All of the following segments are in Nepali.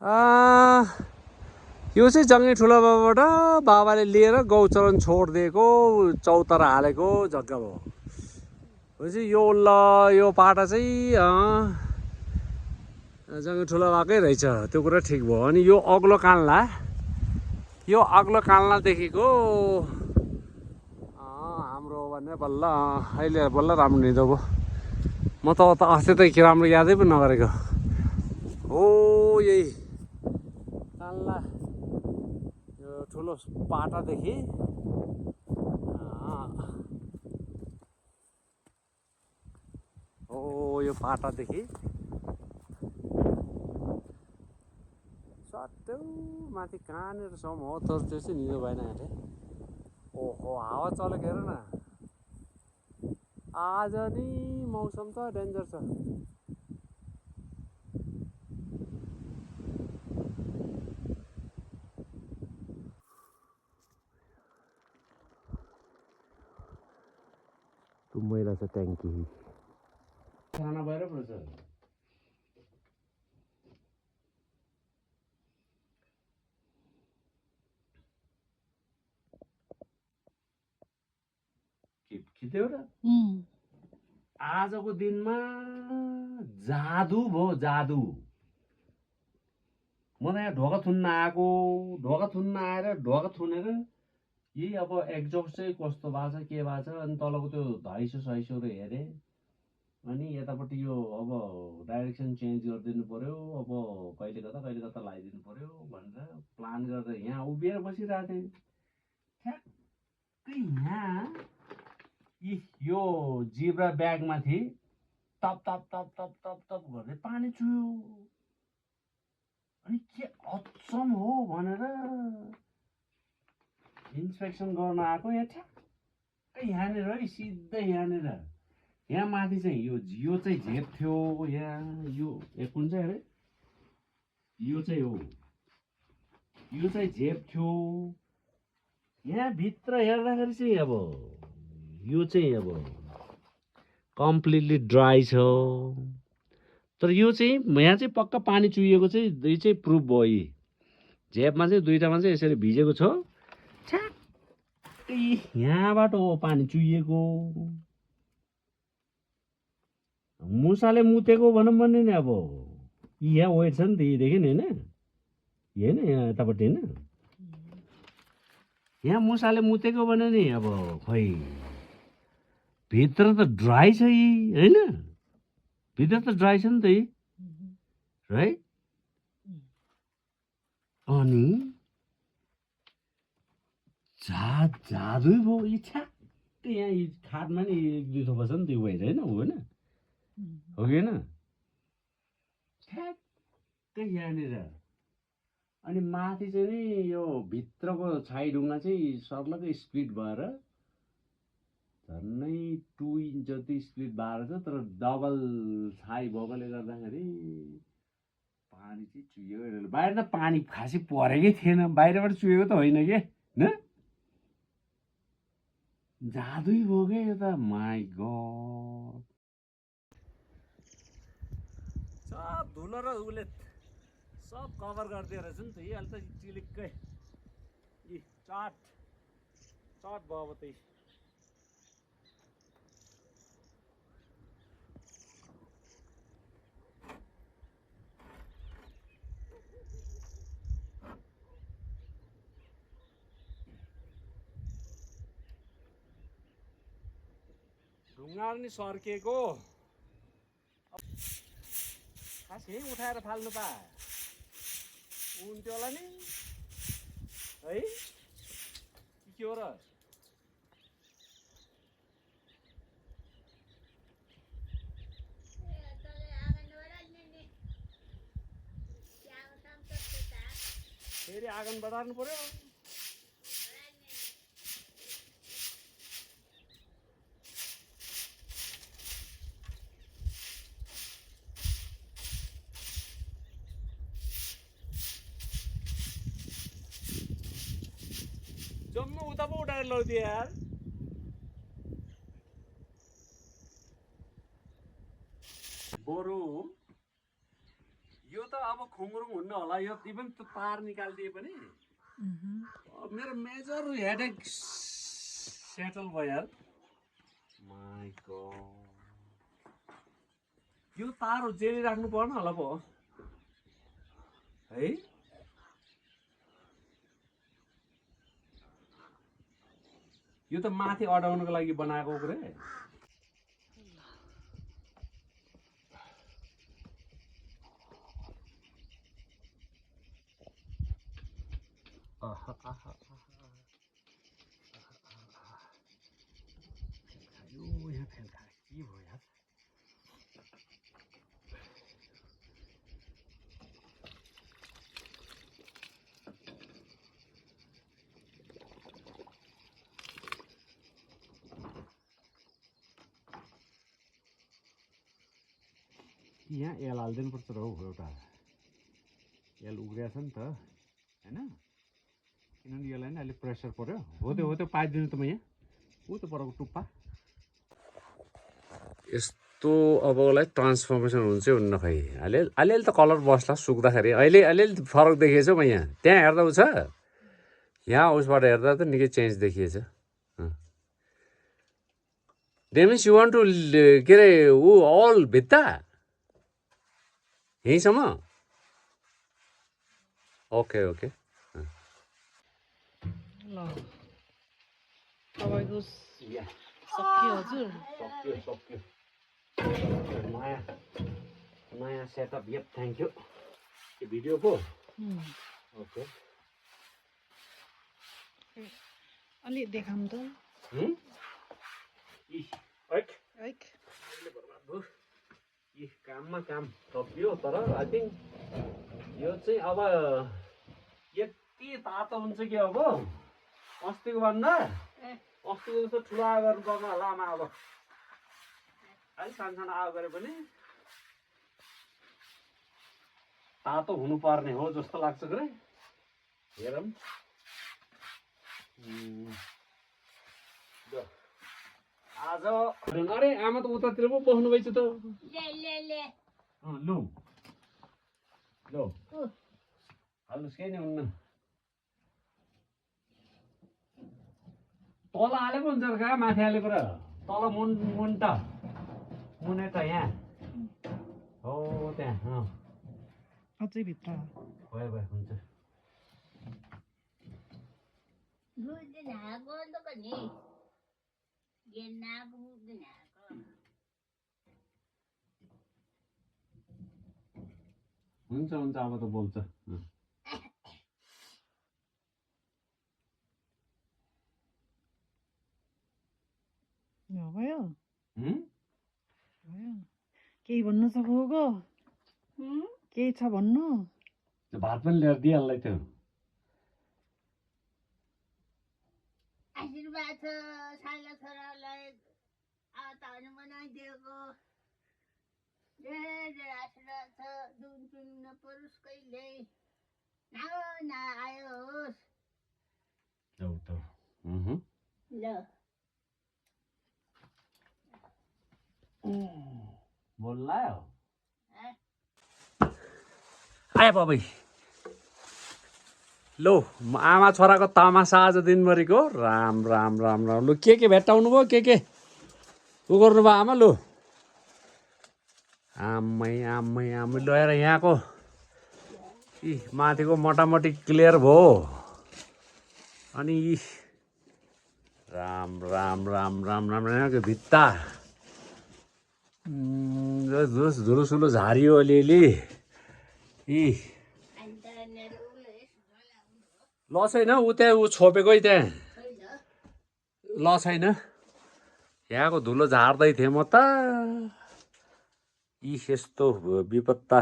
यो चाहिँ जङ्गी ठुलो बाबाबाट बाबाले लिएर गौचरण छोडिदिएको चौतारा हालेको जग्गा हो। भनेपछि यो ल यो पाटा चाहिँ जङ्गी ठुलो बाबाकै रहेछ, त्यो कुरा ठिक भयो। अनि यो अग्लो कान्लादेखिको हाम्रो भने बल्ल अहिले बल्ल राम्रो निदो भयो। म त अस्ति त राम्रो यादै पनि नगरेको हो। यही कान्ला यो ठुलो पाटादेखि हो, यो पाटादेखि सट्टै माथि कहाँनिर सम्म हो, तर त्यो चाहिँ निदो भएन अरे। ओहो, हावा चलेको हेर न। आज नि मौसम त डेन्जर छ। त्यो मैला छ ट्याङ्की खाना भएर पो छ। खिच्यो र आजको दिनमा जादु भयो, जादु। म त यहाँ ढोका थुन्न आएको, ढोका थुन्न आएर ढोका थुनेर यही अब एक्जस्ट चाहिँ कस्तो भएको छ के भएको छ, अनि तलको त्यो धैसोहरू हेरेँ। अनि यतापट्टि यो अब डाइरेक्सन चेन्ज गरिदिनु पर्यो, अब कहिले कता लगाइदिनु पर्यो भनेर प्लान गरेर यहाँ उभिएर बसिरहेको थिएँ। ठ्याक्कै यहाँ यो जिब्रा ब्यागमाथि तप तप तप तप तप तप गर्दै पानी चुयो। अनि के अचम्म हो भनेर इन्सपेक्सन गर्न आएको। यहाँ ठ्याक्कै यहाँनिर है, सिधै यहाँनिर, यहाँ माथि चाहिँ यो चाहिँ झेप थियो। यहाँ यो कुन चाहिँ अरे, यो चाहिँ हो, यो चाहिँ झेप थियो। यहाँ भित्र हेर्दाखेरि चाहिँ अब यो चाहिँ अब कम्प्लिटली ड्राई छ। तर यो चाहिँ यहाँ चाहिँ पक्का पानी चुहिएको चाहिँ दुई चाहिँ प्रुफ भयो। यी झेपमा चाहिँ दुईटामा चाहिँ यसरी भिजेको छ। ठ्याक्कै यहाँबाट हो पानी चुहिएको। मुसाले मुतेको भनौँ भने नि, अब यहाँ वेट छ नि त यहीँदेखि होइन, होइन यहाँ यतापट्टि होइन, यहाँ मुसाले मुतेको भने नि अब खोइ भित्र त ड्राई छ यी होइन, भित्र त ड्राई छ नि त यी राइट। अनि जादुई भयो यी। ठ्याक्कै यहाँ यी खाटमा नि एक दुई थोपा छ नि त्यो वेट होइन, होइन हो कि होइन, ठ्याक्कै यहाँनिर। अनि माथि चाहिँ नि यो भित्रको छाई ढुङ्गा चाहिँ सर्लकै स्प्लिट भएर झन्नै 2 इन्च जति स्प्लिट भएर छ। तर डबल छाई भएकोले गर्दाखेरि पानी चाहिँ चुहियो। बाहिर त पानी खासै परेकै थिएन, बाहिरबाट चुहेको त होइन के, जादुई भयो क्या यो त। माई गड, सब धुलो र उसले सब कभर गरिदिएर रहेछ नि त। यी अहिले त चिलिक्कै यी चट भयो अब त्यही। ढुङ्गा नि सर्किएको, खास यहीँ उठाएर फाल्नु पा हुन्थ्यो होला नि है, के हो र। फेरि आँगन बढार्नु पर्यो। जम्मै उता पो उठाएर लगिदिए यार। बरु यो त अब अब खुङ्रुङ हुन्न होला यो इभन त्यो तार निकालिदिए पनि मेरो मेजर हेडेक सेटल भयो यार माइ गॉड यो तार जेली राख्नु पर्न होला पो है यो त माथि अडाउनको लागि बनाएको रे यहाँ एल हालिदिनु पर्छ र हौ एउटा एल उग्रिया छ नि त हैन किनभने यसलाई नि अलिक प्रेसर पर्यो हो त्यो पाइदिनु त म यहाँ ऊ त परको टुप्पा यस्तो अबलाई ट्रान्सफर्मेसन हुन्छ हुन्न खै अलिअलि त कलर बस्ला सुक्दाखेरि अहिले अलिअलि फरक देखिएछ म यहाँ त्यहाँ हेर्दा उ छ यहाँ उसबाट हेर्दा त निकै चेन्ज देखिएछ डेमिस यु वान्ट टु के अरे ऊ अल भित्ता यहीँसम्म ओके ओके ल तपाईँको सक्यो हजुर सक्यो नयाँ setup yup thank you video पो ओके अलि देखाउँ त काममा काम सकियो तर आई थिङ्क यो चाहिँ अब यति तातो हुन्छ कि अब अस्तिको भन्दा अस्तिको जस्तो ठुलो आगो गर्नुपर्छ होला आमा अब अलिक सानो आगो गरे पनि तातो हुनुपर्ने हो जस्तो लाग्छ कि हेरौँ आज अरे आमा त उतातिर पो बस्नु भएछ त लु लो हाल्नुहोस् केही नै हुन्न तल हालेको हुन्छ कहाँ माथि हालेको र तल मुन्टा मुने त यहाँ हो त्यहाँ अझै भित्र भयो भयो हुन्छ हुन्छ हुन्छ अब त बोल्छ भयो केही भन्नु छ गो केही छ भन्नु भात पनि लिएर दिइहाल्ला त्यो आशीर्वाद छ साइला छोरालाई आताहरू बनाइदिएको धेरै आशीर्वाद छ जुन चुन नपरोस् कहिले नआयो होस् ल बोल्ला आयो बाबै लो आमा छोराको तमासा आज दिनभरिको राम राम राम राम लु के भेट्टाउनु भयो के उ गर्नुभयो आमा लु आमै आमै आमै ल्याएर यहाँको माथिको मोटामोटी क्लियर भयो अनि राम राम राम राम राम यहाँको भित्ता धुलोसुलो झारियो अलिअलि ल छैन ऊ त्यहाँ ऊ छोपेकै त्यहाँ ल छैन यहाँको धुलो झार्दै थिएँ म त यस्तो विपत्ता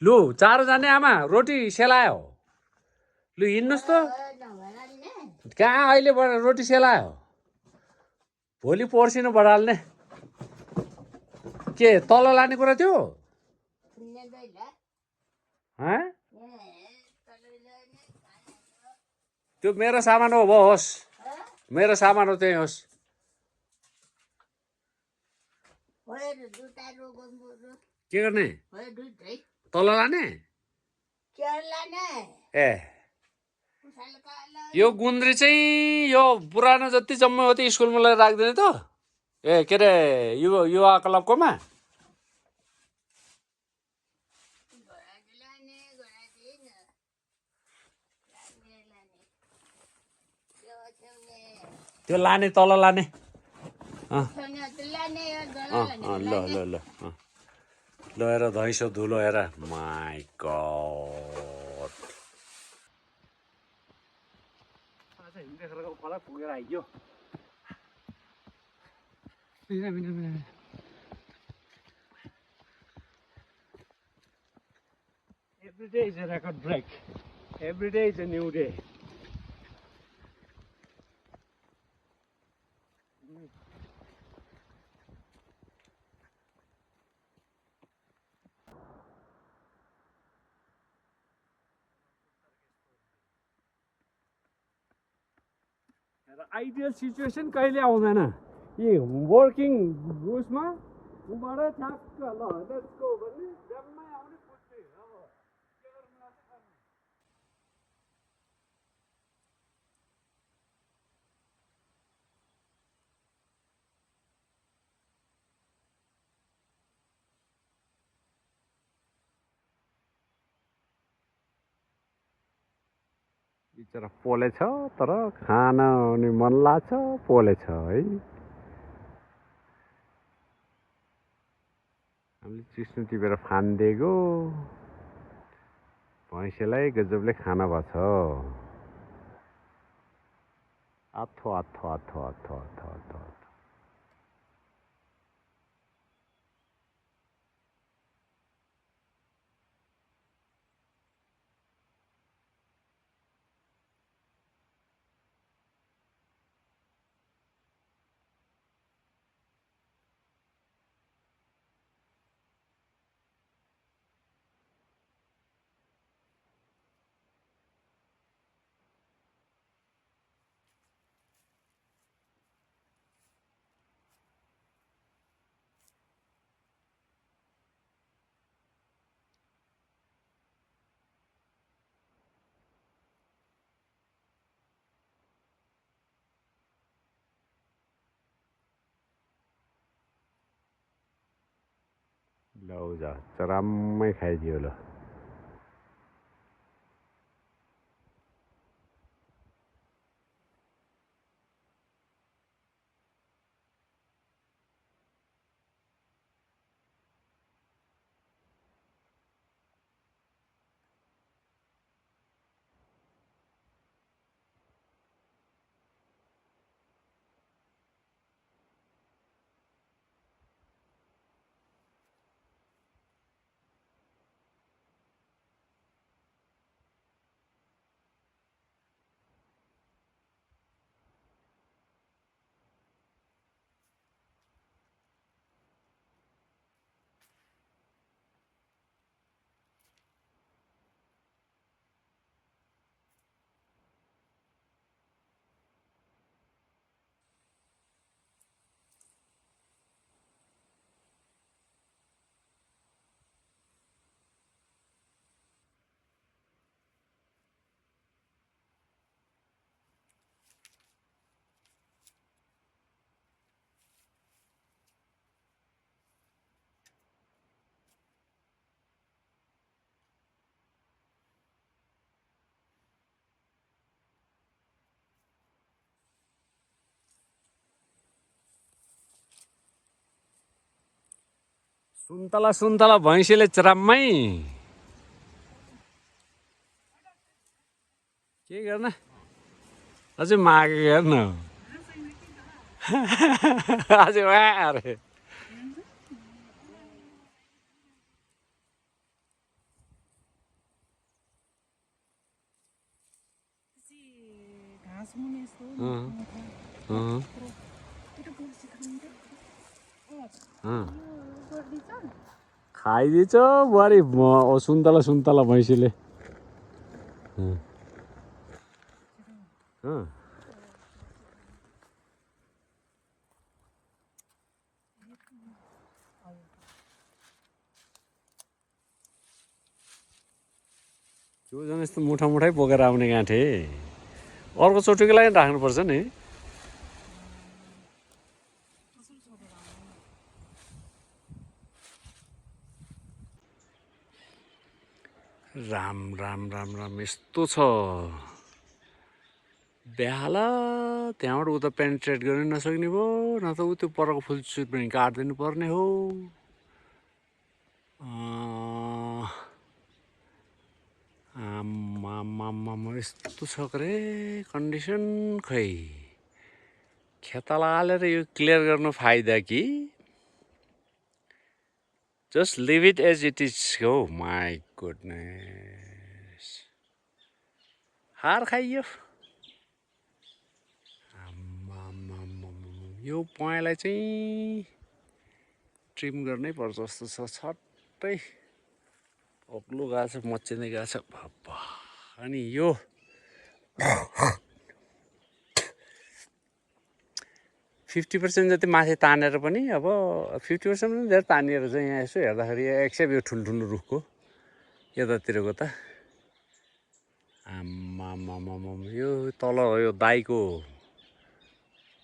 लु चारो जाने आमा रोटी सेलायो लु हिँड्नुहोस् त कहाँ अहिले रोटी सेलायो भोलि पर्सिनु बढाल्ने के तल लाने कुरा थियो त्यो मेरो सामान हो होस् मेरो सामान हो त्यही होस् के गर्ने भयो दुध है तल लाने केरला नै ए पुछाल काल यो गुन्द्री चाहिँ यो पुरानो जति जम्मै हो त्यो स्कुलमा लगेर राख्दिने त ए के अरे युवा क्लबकोमा घोडा लाने घोडा दिएन लाने लाने यो छेउने त्यो लाने तल लाने छेउने त लाने यो घोडा ल ल ल ल हेर धैँसो धुलो हेर माई गड खोला पुगेर आइयो Every day is a record break. Every day is a new day. Ideal situation कहिले आउँदैन यी वर्किङ उसमा उबाट ठ्याक्क ल लेट्स गो भन्ने जम्मै आउने पुग्ने अब के गर्नु लाग्छ गर्नु बिचरा पोले छ तर खान अनि मन लाग्छ पोले छ है हामीले चिस्नु टिपेर फानिदिएको भैँसीलाई गजबले खाना भएको छ आथो आथो आथो आथो आथो आथो ल जा चराम्मै खाइदियो ल सुन्तला सुन्तला भैँसीले चराम्मै के गर्न अझै मागेको हेर्न अझै वा अरे घाँस मुनि यस्तो खाइदिन्छ बुहारी सुन्तला सुन्तला भैँसीले त्यो झन् यस्तो मुठा मुठै बोकेर आउने गाँठे अर्कोचोटिको लागि राख्नुपर्छ नि राम राम राम राम यस्तो छ बेहाला त्यहाँबाट उता पेनिट्रेट गर्न नसक्ने भयो न त ऊ त्यो परको फुल सुट पनि काटिदिनु पर्ने हो आम्मामामा यस्तो छ के रे कन्डिसन खै खेताला हालेर यो क्लियर गर्नु फाइदा कि just leave it as it is हो माई गुडनेस हार खाइयो यो पहेँलाई चाहिँ ट्रिम गर्नै पर्छ जस्तो छ छट्टै अग्लो गएको छ मच्चिँदै गएको छ बाबा अनि यो 50% जति माथि तानेर पनि अब 50% पनि धेरै तानिएर चाहिँ यहाँ यसो हेर्दाखेरि एक्सेप्ट यो ठुल्ठुलो रुखको यतातिरको त आम्मामामा यो तल यो दाइको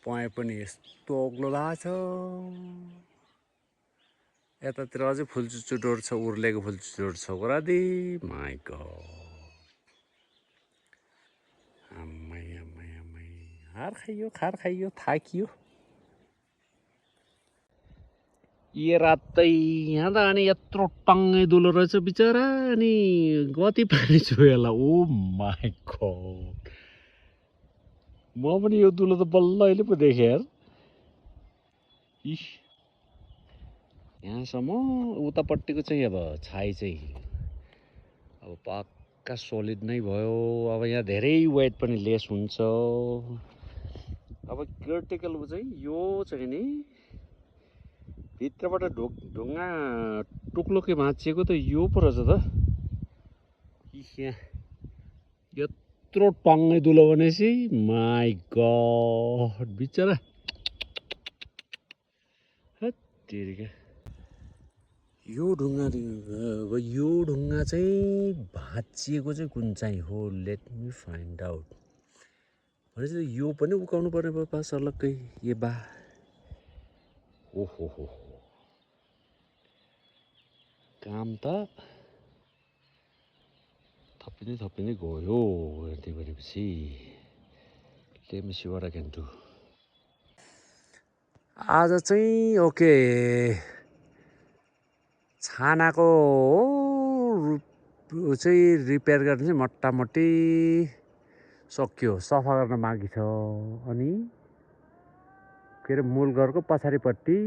पहेँ पनि यस्तो अग्लो भएको छ यतातिर अझै फुलचुचुटोहरू छ उर्लेको फुलचुचुटोहरू छ गोरादी माई गड आम्मै आम्मै आम्मै खार खाइयो थाकियो ये रातै यहाँ त अनि यत्रो टङ्गै दुलो रहेछ बिचरा अनि कति पानी छु यसलाई ओ माई गड म पनि यो दुलो त बल्ल अहिले पो देखेँ यार इस यहाँसम्म उतापट्टिको चाहिँ अब छाई चाहिँ अब पक्का सोलिड नै भयो अब यहाँ धेरै वेट पनि लेस हुन्छ अब क्रिटिकल चाहिँ यो चाहिँ नि भित्रबाट ढुङ्गा टुक्लो के भाँचिएको त यो पो रहेछ त यहाँ यत्रो टङ्गै दुलो भनेपछि माई गड बिचरा हत्तेरिका यो ढुङ्गा चाहिँ भाँचिएको चाहिँ कुन चाहिँ हो लेट मी फाइन्ड आउट भनेपछि यो पनि उकाउनु पर्ने भयो पास अलग्गै ए बा ओहो हो काम त थपिँदै गयो हेर्दै गरेपछि let me see what I can do आज चाहिँ ओके छानाको चाहिँ रिपेयर गर्ने चाहिँ मोटामोटी सक्यो सफा गर्न बाँकी छ अनि के अरे मूल घरको पछाडिपट्टि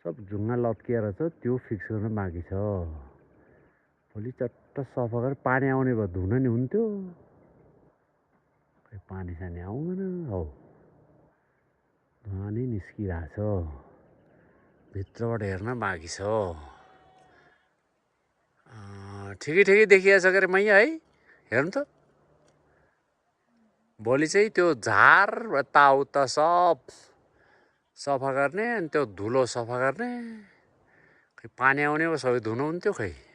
सब ढुङ्गा लत्किएर छ त्यो फिक्स गर्न बाँकी छ भोलि चट्ट सफा गरेर पानी आउने भए धुन नि हुन्थ्यो खै पानी सानी आउँदैन हौ धुवा नै निस्किरहेछ भित्रबाट हेर्न बाँकी छ ठिकै देखिया छ के अरे मैया है हेर्नु त भोलि चाहिँ त्यो झार यताउता सब सफा गर्ने अनि त्यो धुलो सफा गर्ने खै पानी आउने भए सबै धुनु हुन्थ्यो खै